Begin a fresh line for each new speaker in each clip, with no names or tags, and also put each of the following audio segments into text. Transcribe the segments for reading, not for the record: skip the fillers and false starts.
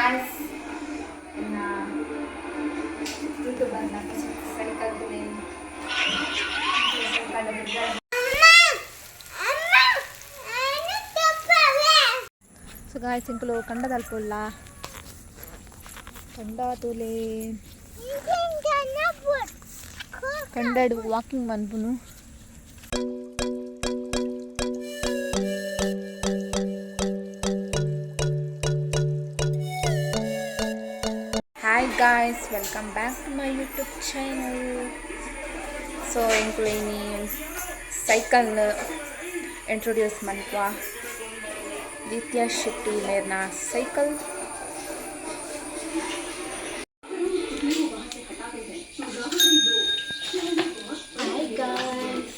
Guys, ಎನ್ನ ಯೂಟ್ಯೂಬರ್ನ cycle cycle. ಸೊ ಗಾಯ್ಸ್, ಎಂಕುಲು ಕಂಡದಲ್ಪುಲ್ಲ, ಕಂಡ ತೂಲೆ. ಕಂಡಡ್ walking ಮನ್ಪುನು. Hi guys, welcome back to my YouTube channel. So ಎಂಕುಲು ಇನಿ ಸೈಕಲ್ ಇಂಟ್ರೊಡ್ಯೂಸ್ ಮನ್ಪ, ದಿತ್ಯ ಶೆಟ್ಟಿ ಮೇರ್ನ ಸೈಕಲ್. Hi guys,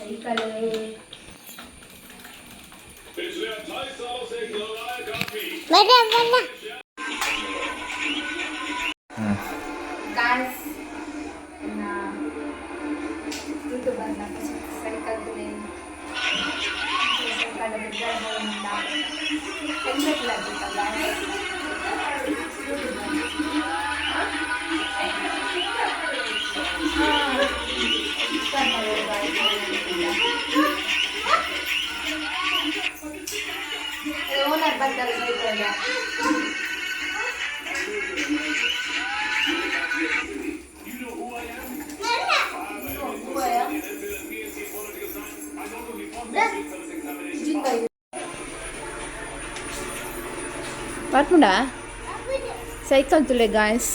cycle.
पिछले 28 सालों से एक नालायक आदमी
ಗಾಯ್ಸ್, ಎನ್ನ ಯೂಟ್ಯೂಬರ್ನ cycle cycle. Helmet guys. Owner ಬರ್ತಾರೆ ಸೈಕಲ್. ಬರ್ಪುಂಡ ಸೈಕಲ್ ತುಲೆ ಗಾಯ್ಸ್.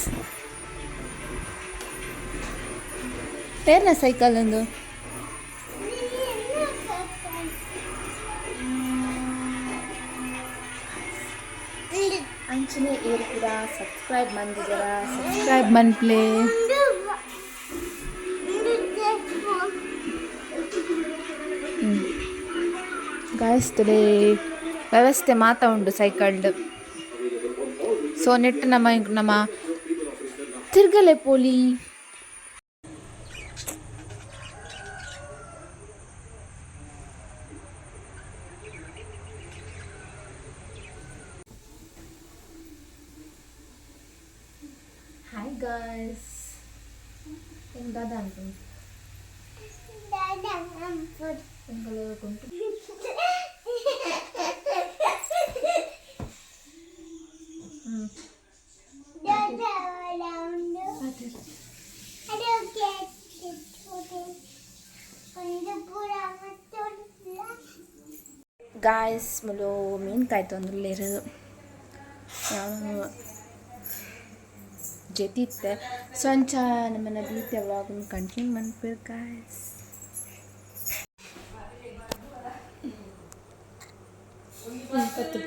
ಏರ್ನ ಸೈಕಲ್ ಒಂದು. ಅಂಚನೆ ಏರ್ ಪೂರ ಸಬ್ಸ್ಕ್ರೈಬ್ ಮಂದಿಜರ, ಸಬ್ಸ್ಕ್ರೈಬ್ ಮನ್ಪ್ಲೆ. ಗಾಯ್ಸ್, ತುಲೆ, ವ್ಯವಸ್ಥೆ ಮಾತ ಉಂಡು ಸೈಕಲ್ಡ್. ಸೊ ನೆಟ್ ನಮ್ಮ ನಮ್ಮ ತಿರ್ಗಲೆ ಪೋಲಿ. ಹಾಯ್ ಗಾಯ್ಸ್, ಎಂಕ್ ದಾದ ಅನ್ಪುಂಡು? ಎಂಕುಲು ಕುಂಟು. ಗಾಯ್ಸ್, ಮುಲು ಮೀನು ಕಾಯ್ತೊಂದುಲ್ಲೆರ್. ಜೆತಿತ್ತೆ. ಸೊ ಅಂಚ ನಮ್ಮನ್ನ ದೀತೆ ವ್ಲಾಗ್ ಕಂಟಿನ್ಯೂ ಮನ್ಪುವೆರ್ ಗಾಯ್ಸ್. ಪತ್ತು.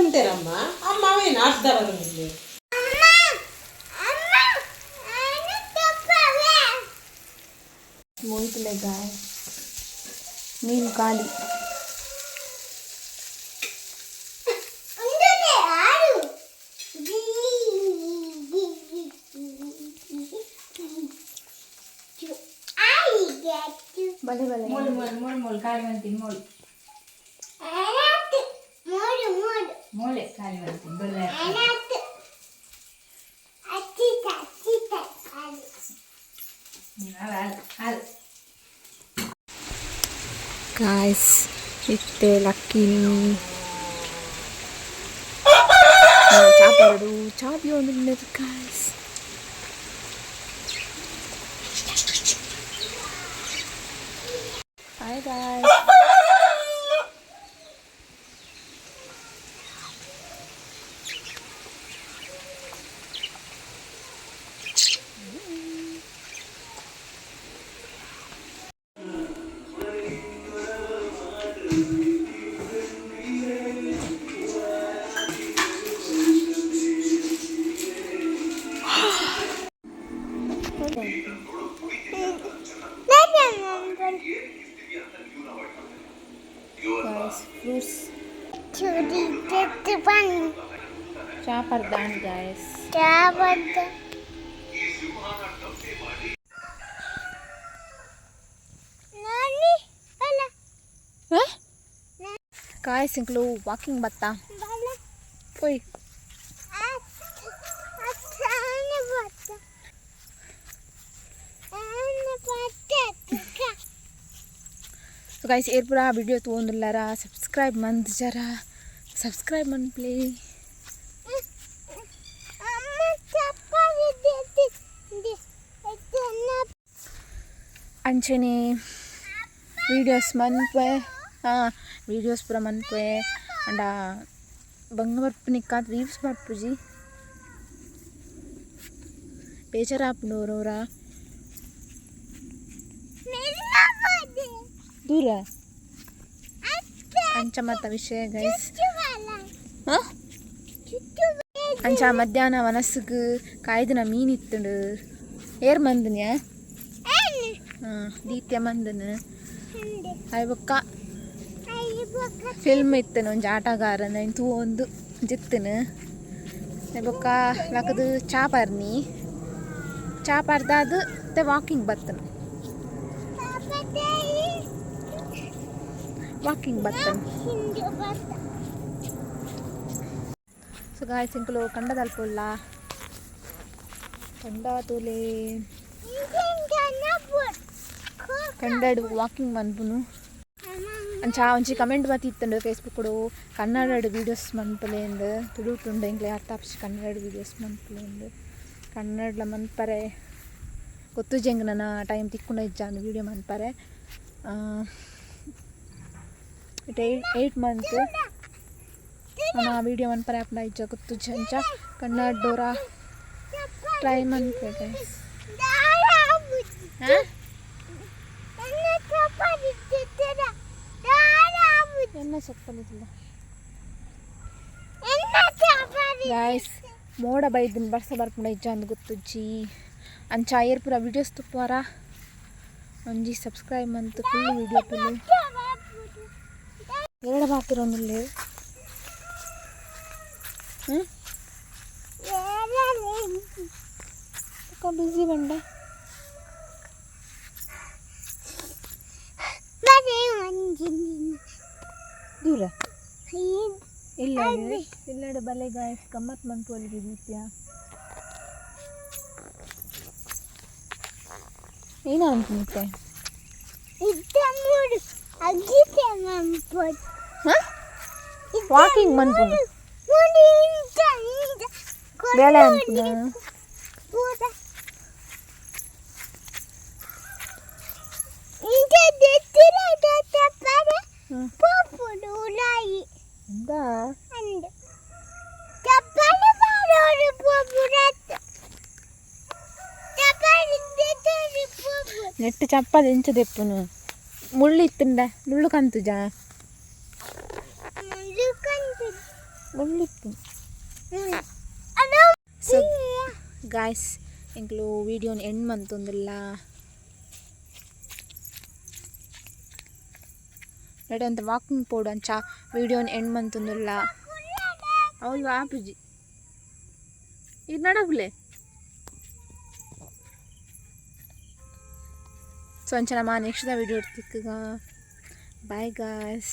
ಅಂತೀರಮ್ಮ ಅಮ್ಮ, ಅವೇನು ಅರ್ಧ ಬರೋದಿಲ್ಲ.
ಮೋಯ್ತುಲೆ ಗಾಯ್ಸ್, ಮೀನು ಖಾಲಿ. ಬಲೆ ಬಲೆ.
ಮೋಲ್ ಮೋಲ್ ಮೋಲ್ ಮೋಲ್ ಖಾಲಿ ಮಾಡ್ತೀನಿ, ಮೋಲ್ ಮೋಲೆ ಖಾಲಿ ಮಾಡ್ತೀನಿ ಬಲ್ಲೆ. ಅಲ್ಲ ಅಲ್ಲ ಅಲ್ಲ.
ಗಾಯ್ಸ್, ಇತ್ತೆ ಲಕ್ಕಿನಿ, ಚಾ ಪರಡು, ಚಾ ಒಂದು guys. Hi guys. Guys fruits. ಚಾ ಪರ್ದಾನ್ ಗಾಯ್ಸ್. ಗಾಯ್ಸ್, ಇಂಕ್ಲು ವಾಕಿಂಗ್ ಬತ್ತಾ ಪೋಯ್. ಸೊ ಗೈಸ್, ಏರ್ ಪೂರ ವಿಡಿಯೋ ತೊಗೊಂಡಿಲ್ಲಾರ ಸಬ್ಸ್ಕ್ರೈಬ್ ಮಂದ್ ಜರ ಸಬ್ಸ್ಕ್ರೈಬ್ ಮನ್ಪ್ಲೆ. ಅಂಚನೆ ವೀಡಿಯೋಸ್ ಮನ್ಪೆ, ಹಾಂ, ವೀಡಿಯೋಸ್ ಪೂರ ಮನ್ಪೆ. ಅಂಡ ಬಂಗ ಬರ್ಪುನಿಕ್ಕಾತ್ ವೀವ್ಸ್ ಬರ್ಪುಜಿ, ಬೇಜಾರಾಪುಂಡು ಒರೋರ. ದೂರ ಅಂಚ ಮತ್ತ ವಿಷಯ ಗೈಸ್. ಹಾಂ, ಅಂಚ ಮಧ್ಯಾಹ್ನ ಮನಸ್ಸುಗ್ ಕಾಯ್ದಿನ ಮೀನ್ ಇತ್ತುಂಡು. ಏರ್ ಮಂದನ್ಯ? ಹಾಂ, ದೀತ್ಯ ಮಂದನ. ಆಯ್ ಬೊಕ್ಕ ಫಿಲ್ಮ್ ಇತ್ತನು ಒಂಜಿ ಆಟಗಾರನ ತೂವೊಂದು ಜಿತ್ತನು. ಬೊಕ್ಕ ಲಕದು ಚಾ ಪರ್ನಿ, ಚಾ ಪರ್ದಾದ್ ಮತ್ತೆ ವಾಕಿಂಗ್ ಬತ್ತನು, ವಾಕಿಂಗ್ ಬತ್ತನು. ಸೊ ಗಾಯ್ಸ್, ಎಂಕುಲು ಕಂಡದಲ್ಪುಲ್ಲ, ಕಂಡ ತೂಲೆ. ಕಂಡಡ್ ವಾಕಿಂಗ್ ಮನ್ಪುನು. ಅಂಚ ಒಂಜಿ ಕಮೆಂಟ್ ಬತ್ತಿತ್ತುಂಡು ಫೇಸ್ಬುಕ್, ಕನ್ನಡಡ್ ವೀಡಿಯೋಸ್ ಮನ್ಪುಲೆ ತುಳುಟುಂಡು ಎಂಕ್ಲೆ ಅರ್ಥ ಆಪುಜಿ, ಕನ್ನಡ ವೀಡಿಯೋಸ್ ಮನ್ಪುಲೆ. ಕನ್ನಡಲ ಮನ್ಪರೆ ಗೊತ್ತುಜಿ ಎಂಕ್, ನನ ಟೈಮ್ ತಿಕ್ಕುಂಡ ಇಜ್ಜಾಂದ್ ವೀಡಿಯೋ ಮನ್ಪರೆ. It 8 month ನನ ವೀಡಿಯೋ ಮನ್ಪರೆ ಆಪುಂಡ ಇಜ್ಜ ಗೊತ್ತುಜಿ. ಅಂಚ ಕನ್ನಡ ಟ್ರೈ ಮನ್ಪೆ ಗೈಸ್. ಹಾಂ, ಎನ್ನ ಚಪ್ಪಲಿಲ್ಲ ಗಾಯ್ಸ್. ಮೋಡ ಬೈದಿನ, ಬರ್ಸ ಬರ್ಪುಂಡ ಇಜ್ಜ ಅಂದ್ ಗೊತ್ತುಜ್ಜಿ. ಅಂಚ ಏರ್ ಪೂರ ವೀಡಿಯೋಸ್ ತುಪ್ಪುವಾರ ಒಂಜಿ ಸಬ್ಸ್ಕ್ರೈಬ್ ಮಂತ್ ಫುಲ್ ವೀಡಿಯೋ ತೂಲೆ. ಎರಡು ಬಾತಿರೊಂದುಲ್ಲೆ. ಹ್ಞೂ, ಬಿಸಿ ಬಂಡ. ದೂರ ಇಲ್ಲ ಇಲ್ಲಡೆ ಬಲೆ ಗಾಯ್ಸ್, ಗಮ್ಮತ್ ಮನ್ಪೊಲಿ ದೀಪ್ಯ. ಏನ ಅನ್ಕುಂತೆ? ವಾಕಿಂಗ್ ಮನ್ಪುನು ಬೇಳೆ ಅನ್ಪುನ. ಎಂತ? ನೆಟ್ ಚಪ್ಪಲ್ ಎಂಚ ದೆಪ್ಪುನು? ಮುಳ್ಳು ಇತ್ತುಂಡ, ಮುಳ್ಳು ಕಂತುಜಾ? ಮುಳ್ಳು ಇತ್ತು. ಸೊ ಗಾಯ್ಸ್, ಎಂಕ್ಲು ವೀಡಿಯೋನ್ ಎಂಡ್ ಮಂತೊಂದುಲ್ಲ. ನಡೆ ಅಂತ ವಾಕಿಂಗ್ ಪೋಡು. ಅಂಚ ವೀಡಿಯೋನ್ ಎಂಡ್ ಮಂತೊಂದುಲ್ಲ. ಅವ್ಲು ಆಪುಜಿ, ಇದು ನಡಪುಲೆ. ಸೊ ಅಂಚ ನಮ್ಮ ನೆಕ್ಸ್ಟ್ ವೀಡಿಯೋ ತಿಕ್ಕುಗ. Bye guys.